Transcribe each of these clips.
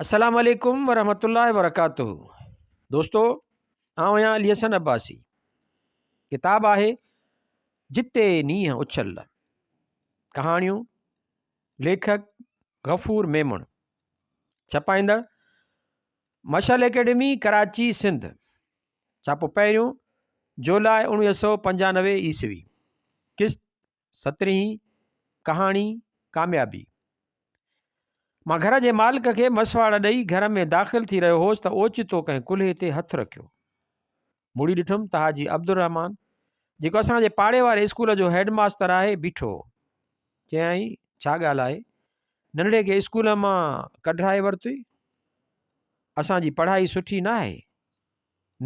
السلام عليڪم ورحمة الله وبرڪاته دوستو آئون آهيان علي حسن عباسي ڪتاب آهي جتي نينهن اڇل ڪهاڻيون ليکڪ غفور ميمڻ ڇپائيندڙ مشعل اڪيڊمي ڪراچي سنڌ ڇاپو پهريون جولاء 1995 عيسوي قسط سترهين ڪهاڻي ڪاميابي مان گهر جي مالڪ کي مسواڙ ڏئي گهر ۾ داخل ٿي رهيو هوس ته اوچتو ڪنهن ڪلهي تي هٿ رکيو. مڙي ڏٺم ته حاجي عبدالرحمان، جيڪو اسان جي پاڙي واري اسڪول جو هيڊ ماستر آهي، بيٺو هو. چيائين، ڇا ڳالهه آهي؟ ننڍڙي کي اسڪول مان ڪڍرائي ورتوئي؟ اسان جي پڙهائي سٺي نه آهي؟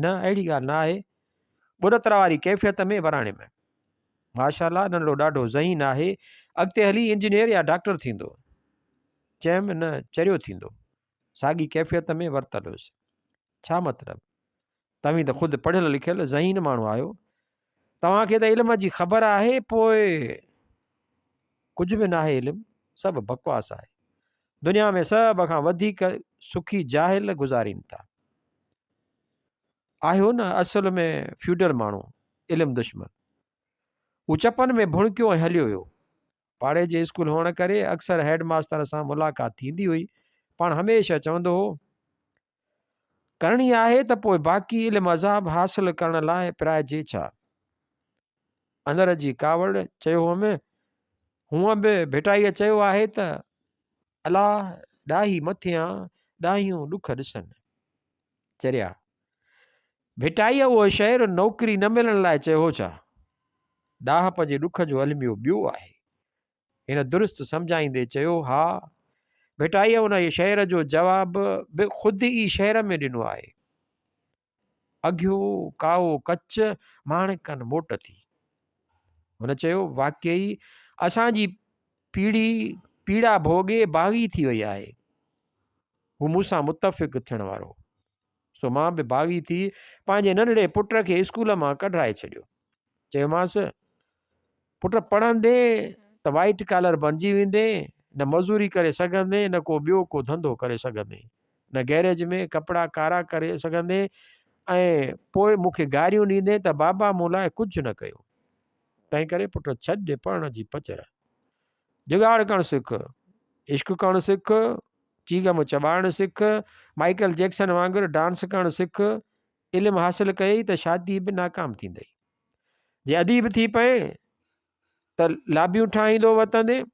نه اهڙي ڳالهه نه آهي. ٻڏتر واري ڪيفيت ۾ وراڻيم. ماشاء الله ننڍڙو ڏاڍو ذهين آهي، اڳتي هلي انجنيئر يا ڊاڪٽر ٿيندو. چيم نه چريو ٿيندو. ساڳي ڪيفيت ۾ ورتل هيس. ڇا مطلب؟ توهين ته خود پڙهيل لکيل ذهين ماڻهو آهيو. توهان کي ته علم جي خبر آهي پوء ڪجهه به ناهي علم، سڀ بڪواس آهي. دنيا ۾ سڀ کان وڌيڪ سکي جاهل گذارين ٿا. آهيو نه اصل ۾ فيوڊل ماڻهو، علم دشمن. هو چپن ۾ ڀڻڪيو ۽ هليو ويو. پاڙي جي اسڪول هئڻ ڪري اڪثر هيڊ ماستر سان ملاقات ٿيندي هئي. پاڻ هميشه چوندو هو، ڪرڻي آهي ته پوء باقي علم عذاب حاصل ڪرڻ لاء پرائجي ڇا؟ اندر جي ڪاوڙ چيو هئم، هونء به ڀٽائيء چيو آهي ته الا ڏاهي مٿيان ڏاهيون ڏک ڏسن. چريا! ڀٽائيء اهو شعر نوڪري نه ملڻ لاء چيو هو ڇا؟ ڏاهپ جي ڏک جو الميو ٻيو آهي. هن درست سمجهائيندي چيو، ها! ڀٽائيء ان شعر جو جواب به خود ئي شعر ۾ ڏنو آهي. اگهيو ڪائو ڪچ، ماڻڪن موٽ ٿي. هن چيو، واقعي اسان جي پيڙهي پيڙا ڀوڳي باغي ٿي وئي آهي. هو مون سان متفق ٿيڻ وارو هو. سو مان به باغي ٿي پنهنجي ننڍڙي پٽ کي اسڪول مان ڪڍرائي ڇڏيو. چيومانس، پٽ پڙهندين ته وائيٽ ڪالر بڻجي ويندين، نه مزوري ڪري سگهندين، نه ڪو ٻيو ڪو ڌنڌو ڪري سگهندين، نه گئريج ۾ ڪپڙا ڪارا ڪري سگهندين ۽ پوء مون کي گاريون ڏيندين ته بابا مون لاء ڪجهه نه ڪيو. تنهنڪري پٽ ڇڏ پڙهڻ جي پچر. جڳاڙ ڪرڻ سک، عشق ڪرڻ سک، چيغم چٻاڙڻ سک، مائيڪل جيڪسن وانگر ڊانس ڪرڻ سک، علم حاصل ڪيئي ته شادي به ناڪام ٿيندئي. جي اديب ٿي پئين ته لابيون ٺاهيندو وتندين.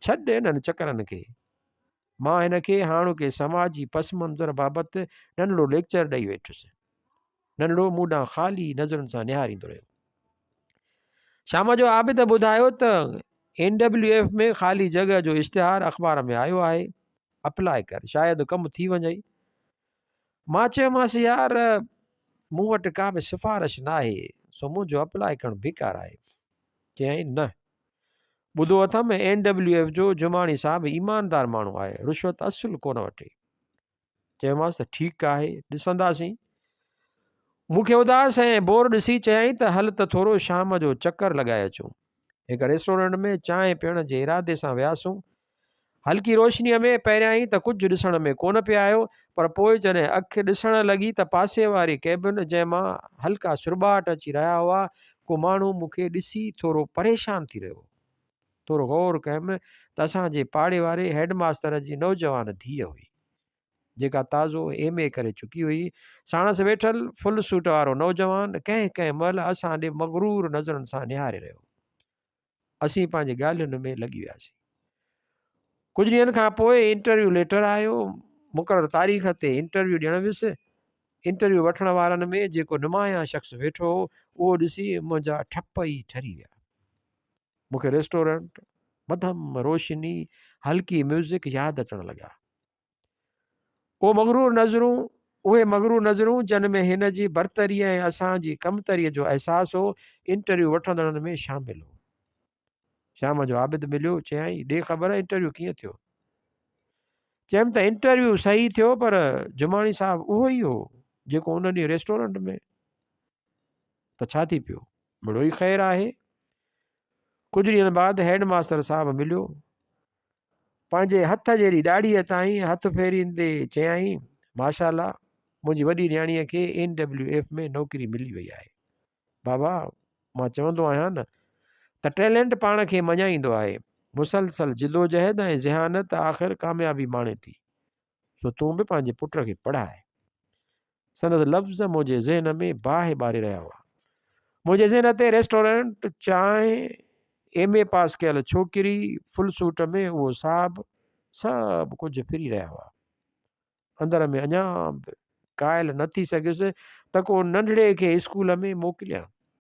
ڇڏ انهن چڪرن کي. مان هن کي هاڻوڪي سماجي پس منظر بابت ننڍڙو ليڪچر ڏئي ويٺس. ننڍڙو مون ڏانهن خالي نظرن سان نهاريندو رهيو. شام جو عابد ٻڌايو ته اين ڊبليو ايف ۾ خالي جڳهه جو اشتهار اخبار ۾ آيو آهي، اپلاء ڪر، شايد ڪم ٿي وڃئي. مان چيومانس يار مون وٽ ڪا به سفارش ناهي سو منهنجو اپلاء ڪرڻ بيڪار آهي. چيائين نه ٻڌو اٿم اين ڊبليو ايف جو جماڻي صاحب ايماندار ماڻهو آهي رشوت اصل ڪونه وٺي. چيومانس ته ٺيڪ آهي ڏسنداسين. مون کي اداس ۽ بور ڏسي چيائين ته هل ته ٿورو شام جو چڪر لڳائي اچون. هڪ ريسٽورنٽ ۾ چانهه پيئڻ جي ارادي سان وياسون. هلڪي روشنيء ۾ پهريائين ته ڪجهه ڏسڻ ۾ ڪونه پئي آيو، پر پوء جڏهن اک ڏسڻ لڳي ته پاسي واري ڪئبن، جنهن مان هلڪا سرٻاٽ اچي رهيا هئا، ڪو ماڻهو مون کي ڏسي ٿورو پريشان ٿي رهيو هو. ٿورو غور ڪيم ته اسان جي پاڙي واري هيڊ ماستر جي نوجوان ڌيء هئي، جيڪا تازو ايم اي ڪري چڪي هئي. ساڻس ويٺل فل سوٽ وارو نوجوان ڪنهن ڪنهن مهل اسان ڏي مغرور نظرن سان نهاري رهيو هو. اسين پنهنجي ڳالهين ۾ لڳي وياسين. ڪجهه ڏينهن کان پوء انٽرويو ليٽر آيو، مقرر تاريخ تي انٽرويو ڏيڻ ويس. انٽرويو وٺڻ وارن ۾ جيڪو نمايان شخص ويٺو هو، اهو ڏسي منهنجا ٺپ ئي ٺري ويا. مون کي ريسٽورنٽ، مڌم روشني، هلڪي ميوزڪ ياد اچڻ لڳا. اهو مغرور نظرون، اهي مغرور نظرون جن ۾ هن جي برتريء ۽ اسان جي ڪمتريء جو احساس هو، انٽرويو وٺندڙن ۾ شامل هو. شام جو عابد مليو، چيائين، ڏي خبر انٽرويو ڪيئن ٿيو؟ چيم ته انٽرويو صحيح ٿيو پر جماڻي صاحب اهو ئي هو جيڪو ان ڏينهن ريسٽورنٽ ۾. ته ڇا ٿي پيو؟ مڙوئي خير آهي. ڪجهه ڏينهن بعد هيڊ ماستر صاحب مليو. پنهنجي هٿ جيڏي ڏاڙهيء تائين هٿ ڦيريندي چيائين، ماشاء الله منهنجي وڏي نياڻيء کي اين ڊبليو ايف ۾ نوڪري ملي وئي آهي. بابا مان چوندو آهيان نه ته ٽيلنٽ پاڻ کي مڃائيندو آهي. مسلسل جدوجهد ۽ ذهانت آخر ڪاميابي ماڻي ٿي. سو تون به پنهنجي پٽ کي پڙهاء. سندس لفظ منهنجي ذهن ۾ باهه ٻاري رهيا هئا. منهنجي ذهن تي ريسٽورنٽ، چانهه، ايم اي پاس ڪيل ڇوڪري، فل سوٽ ۾ اهو صاحب سڀ ڪجهه ڦري رهيا هئا. اندر ۾ اڃا به قائل نه ٿي سگهيس ته ڪو ننڍڙي کي اسڪول ۾ موڪليان.